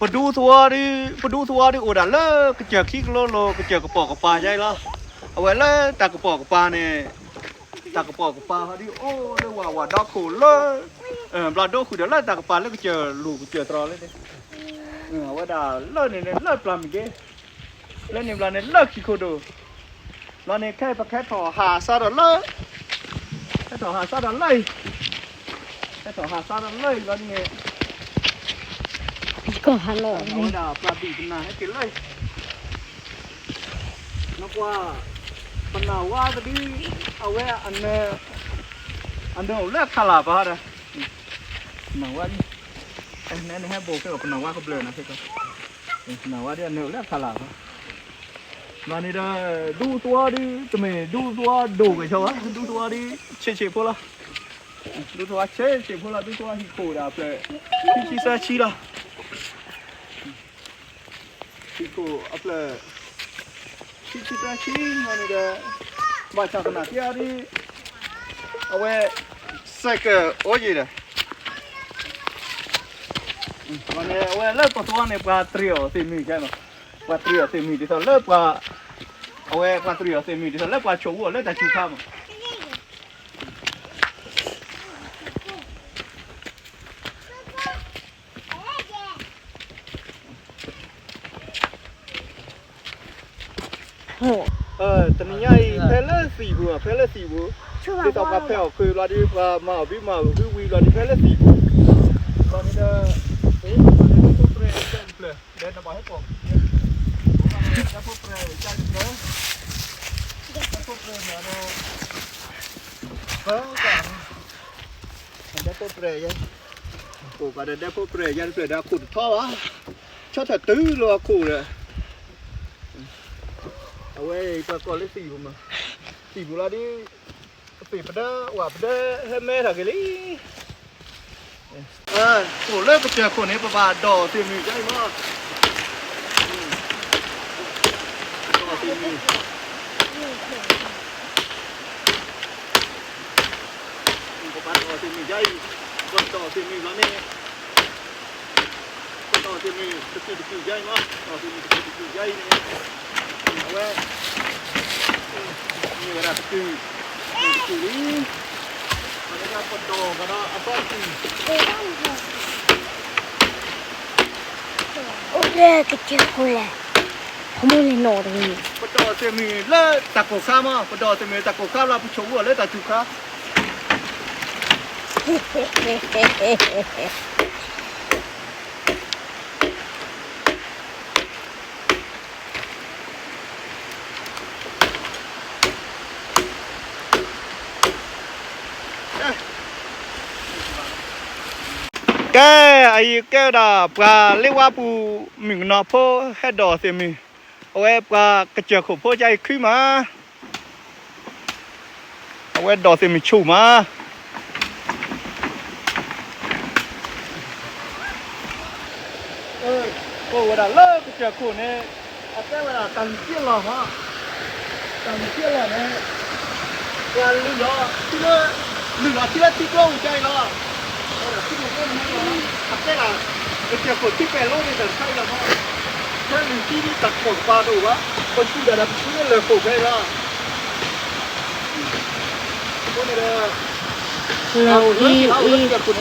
ပဒူသဝီဒု, ပဒူသဝီဒုအိၣ်ဒၣ်လၢကစၢၢ်ခံကလိလိၤ ကစၢၢ်ကပိာ်ကပၤယါအံၤလီၤ. အဝဲလၢတၢ်ကပိာ်ကပၤန့ၣ်, တၢ်ကပိာ်ကပၤဟီဒုအိၣ်လၢဝၤဝၤဒီခိၣ်လၢ ဘျီဒိဃုာ်ဒီးလၢတၢ်ကပၤလၢကစၢၢ်လူၢ်ကစၢၢ်တြီၤလၢန့ၣ်, အဝဲဒၣ်လၢန့ၣ်န့ၣ်လၢပျၢ်မုၢ်က့, လၢန့ၣ်ဘျီန့ၣ်လၢခံခိၣ်ဒိၣ်, ဘျီန့ၣ်ခဲအံၤပကဟဲထီၣ်ဟးစါဒီးလၢ, ဟဲထီၣ်ဟးစါဒီးလၢအံၤ, ဟဲထီၣ်ဟးစါဒီးလၢအံၤဘျီန့ၣ် အဝဲဒၣ်ပျၢ်ဘံၣ်ပနၢ်ဟဲက့ၤလၢအံၤ, နကွၢ်, ပနၢ်ဝါတဒု, အဝဲအနၢၤ, အနၢၤအိၣ်လၢခးလၢ်ဘၣ်ဒီး, ပနၢ်ဝါဒ်, နဟဲဘိၣ်ဖဲအီၤ ပနၢ်ဝါကဘျၢၣ်နၤဖဲကီး, ပနၢ်ဝါဒ်အနၢၤအိၣ်လၢခးလၢ်ဘၣ်, ဘျီန့ၣ်ဒီး, ဒူသဝီဒု, တမ့ၢ်ဒူသဝီဒိၣ်ကဆီဘၣ်, ဒူသဝီဒု, ဆံးဆံးဖိလီၤ, ဒူသဝီဆံးဆံးဖိလီၤ, ဒူသဝီဟံၣ်ခိၣ်ဒၣ်အဖျၢၣ်, ခံဆံသၢဆံလီၤ. ဟံၣ်ခိၣ်အဖျၢၣ်, ခံဆံသၢဆံန့ၣ်ဒီး, ဘၣ်ဆၣ်သနာ်က့အီၤဒ်, အဝဲ, စဲးကၢးအိၣ်ယံၤဒီး, အဝဲလၢပှၤသဝီန့ၣ် ပှၤတြံၤအီၤသ့ၣ်မုၢ်ကဲလီၤ, ပှၤတြံၤအီၤသ့ၣ်မုၢ်ဒ်သိးလၢပှၤ, အဝဲပှၤတြံၤအီၤသ့ၣ်မုၢ်ဒ်သိးလၢပှၤဆိၣ်ဂူအီၤလၢတၢ်စူၤခါမး တနံၤညါအံၤ ဖဲလၢသံၣ်ပူၤ, ဖဲလၢသံၣ်ပူၤ, ဒ်သိးပှၤဖဲအီၣ်ခွ့ဘျီဒု ပှၤမၤအီၣ်ဘံမၤအီၣ်ဟုဝံၤဘျီဒု ဖဲလၢသံၣ်ပူၤ, ဘျီဒုဒီး, ဒ်သိးပှၤဟဲပိာ်, ဒ်သိးပှၤဟဲပိာ်, ဒ်သိးပှၤ, ဒ်သိးပှၤ, ဒ်သိးပှၤ, ဆီထီၣ်တုၤလီၤအခိၣ်ဒီး, အဝဲပှၤကိးလၢသံၣ်ပူၤမး, သံၣ်ပူၤလီၤဒု, သ့ၣ်ပဒၢ, ဝၣ်ပဒၢဟဲမဲထီၣ်က့ၤလံ, အိၣ်လၢကစၢၢ်ခိၣ်န့ၣ် ပဘၣ်ဒိးသ့ၣ်မုၢ်ဒ်အံၤမး, ဒိးသ့ၣ်မုၢ်, ပဘၣ်ဒိးသ့ၣ်မုၢ်ဒ်အံၤ, ပဒိးသ့ၣ်မုၢ်လီၤန့ၣ် ပဒိးသ့ၣ်မုၢ်တကုာ်တကုာ်ယါအံၤမး, ပဒိးသ့ၣ်မုၢ်တကုာ်တကုာ်ယါအံၤန့ၣ်, အဝဲ, မ့ၢ်ဝဲဒၣ်တကုာ်, တကုာ်လံ, အဝဲဒၣ်ပဒိးကဒီးအသီတကုာ်, အိၣ်လၢကစၢၢ်ခိၣ်လဲၣ်, ခမူလ့ၤနီၣ်တဂ့ၤ, ပဒိးသ့ၣ်မုၢ်လၢတၢ်ကိၢ်ခါမး, ပဒိးသ့ၣ်မုၢ်တၢ်ကိၢ်ခါလီၤ ပဆိၣ်ဂူအီၤလၢတၢ်စူၤခါ ကဲ, အအံၤကဲဝဲဒၣ် ပှၤလ့ဝါပူၤ မုၣ်ကနီၤဖိ ဟဲဒိးသ့ၣ်မုၢ်, အဝဲပှၤကစၢၢ်ခိၣ်ဖိကအံၤခုမး, အဝဲဒိးသ့ၣ်မုၢ်ဆူၣ်မး. အိၣ်ဝဲဒၣ်လၢကစၢၢ်ခိၣ်န့ၣ်, အကဲဝဲဒၣ်တၢ်လုၢ်က့လီၢ်မး, တၢ်လုၢ်က့လီၢ်န့ၣ်, ပှၤလုၢ်လီၤထံလၢ, လုၢ်လီၤထံလၢထံကျိပူၤဒ်အံၤလီၤ. အကဲဒၣ်, ကစၢၢ်ခိၣ်ထံပဲာ်လိန့ၣ်တၢ်တခါအံၤလီၤမး, ဖဲလုၢ်ထံဒ်တၢ်ကီၢ်ကပၤတအိၣ်ဘၣ်, ပဆူၣ်ဒၣ်ဒီးပဆူၣ်လၢလၢၢ်ခိၣ်ဖဲအံၤလီၤ. အဃိန့ၣ်ဒီး, လၢအံၤအံၤ